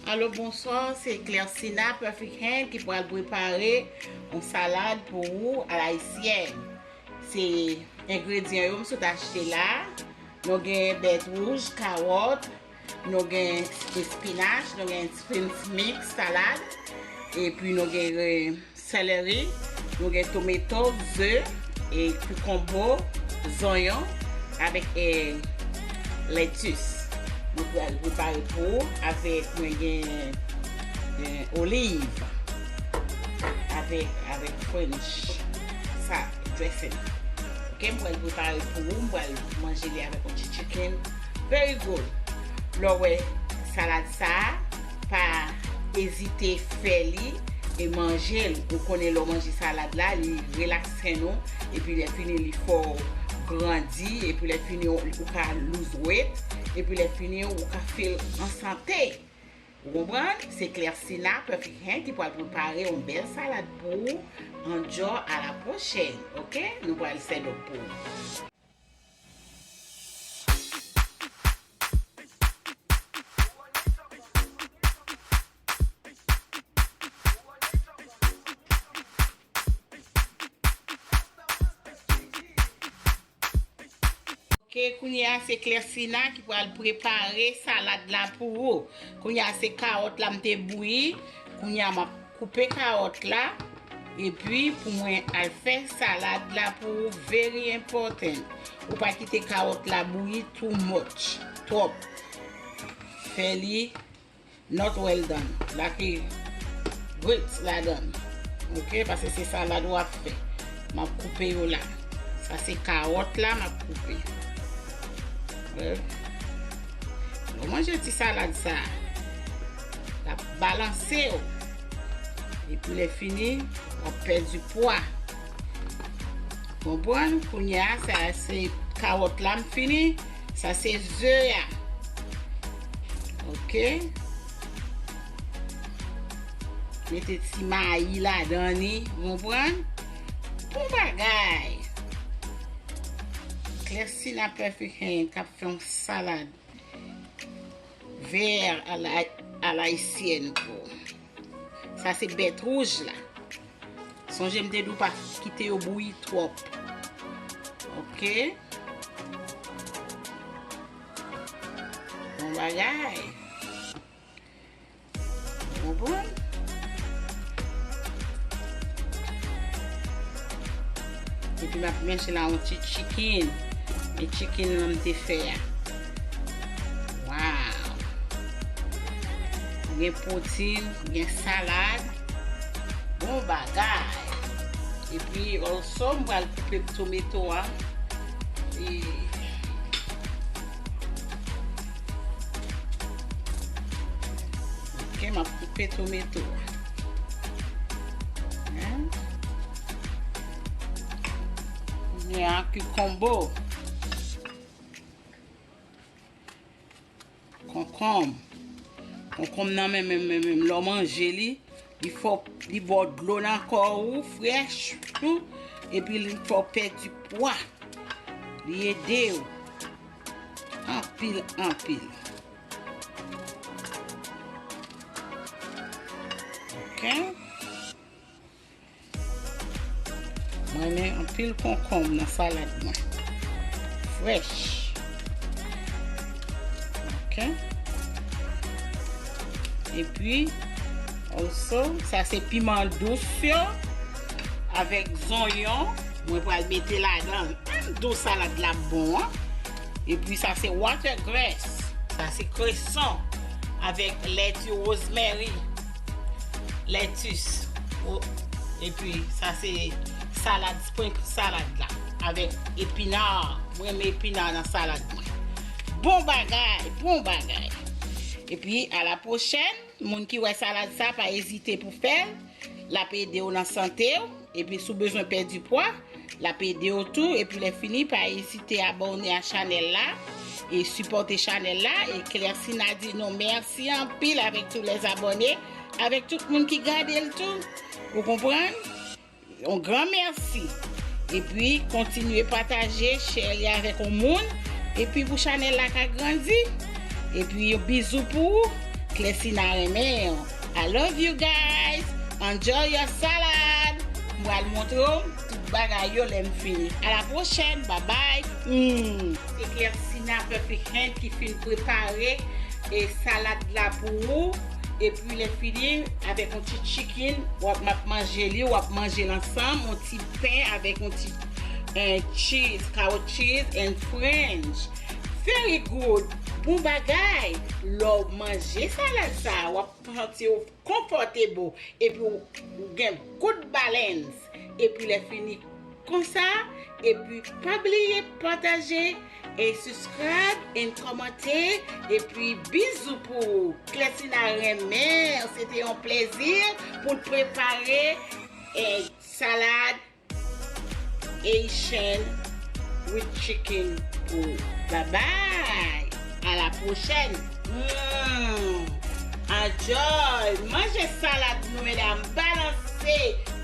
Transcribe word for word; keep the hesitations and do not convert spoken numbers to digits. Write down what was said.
Alo, bonswa, se Clercina Perfect Hand ki pral prepare yon salad pou ou a la ayisyèn. Se engredyan yo m sot achte la. Nou gen bèt wouj, kawòt, nou gen espinach, nou gen spinach mix salad, epi nou gen, eh, seleri, nou gen tomato, ze, e kikonbo, zonyon, avèk, eh, lettuce. Mwen pral prepare pou ou avèk, mwen gen, eh, oliv avèk, avèk French sa dressing. Ok, m pral prepare pou ou, m pral manje li avèk yon ti chicken. Very good. Lè w wè salad sa a, pa ezite fè li e manje l. Ou konnen lè w manje salad la, li relakse nou, epi lè fini li fè w grandi, epi lè fini ou ou ka lose weight, epi lè fini ou ka feel an sante. Ou konprann? Se Clercina Perfect Hand ki pral prepare yon bèl salad pou ou. Anjò, a la pwochèn, ok? Nou pral sèdòk pou ou. Ok, kounye a se Clercina ki pral prepare salad la pou ou. Kounye a se kawòt la m te bouyi. Kounye a m ap koupe kawòt la. Epi pou mwen al fè salad la pou ou, very important. Ou pa kite kawòt la bouyi too much, twòp. Fè li not well done. Lage grits ladan. Ok, paske se salad w ap fè. M ap koupe yo la. Sa se kawòt la m ap koupe. Well, lè w manje ti salad sa, l ap balanse w. Epi lè fini, w ap pèdi pwa. Konprann? Kounye a, sa se kawòt la m fini. Sa se ze a. Ok. Mete ti mayi ladan li, konprann? Bon bagay. Clercina Perfect Hand k ap fè yon salad vè a la, a la ayisyèn pou. Sa se bèt wouj la. Sonje m te di w pa kite yo bouyi twòp. Ok. Bon bagay. Ou konprann? Epi m ap manje la yon ti chicken. E chicken lan m te fè a. Wow! Gen pwotin, gen salad. Bon bagay. Epi, also, m pral koupe tomato a. E, ok, m ap koupe tomato a. Hein? Kounye a, kikonbo. Konkonm. Konkonm nan men, men, men, men, lè w manje li, li fè w, li ba w dlo nan kò ou, frèch, tou, epi li fè w pèdi pwa. Li ede w. Anpil, anpil. Ok? Mwen renmen anpil konkonm nan salad mwen. Frèch. Ok. Epi, also, sa se piman dous yo avèk zonyon. Mwen pral mete ladan l. Mm, dous salad la bon, an. Epi sa se watercress. Sa se kreson avèk lèti rosemary. Lettuce. O, epi sa se salad, spring salad la. Avèk epina. Mwen renmen epina nan salad mwen. Bon bagay, bon bagay. Epi a la pwochèn, moun ki wè salad sa, pa ezite pou fè l. L ap ede w nan sante w. Epi si w bezwen pèdi pwa, l ap ede w tou. Epi lè fini, pa ezite abòne a chanèl la e sipòte chanèl la. E Clercina di nou mèsi anpil avèk tout lèzabòne, avèk tout moun ki gade l tou. Ou konprann? Yon gran mèsi. Epi kontinye pataje, share li avèk yon moun. Epi pou chanèl la ka grandi. Epi yon bizou pou ou. Clesina renmen w. I love you guys. Enjoy your salad. M pral montre w tout bagay yo lè m fini. A la pwochèn. Bye bye. Mm. Se Clesina Perfect Hand ki fin prepare e salad la pou ou. Epi lè fini, avèk yon ti chicken, w ap m ap manje li, w ap manje l ansanm, yon ti pen avèk yon ti eh, cheese, cow's cheese and French. Very good. Bon bagay. Lè w manje salad sa, w ap santi w konfòtebo. Epi w, w gen good balance. Epi lè fini konsa, epi pa bliye pataje e subscribe and kòmante. Epi bizou pou ou. Clesina renmen. Se te yon plezi pou n prepare e salad Haitian with chicken pou. Bye bye. A la pwochèn. Mm. Enjoy. Manje salad nou, medam. Balanse.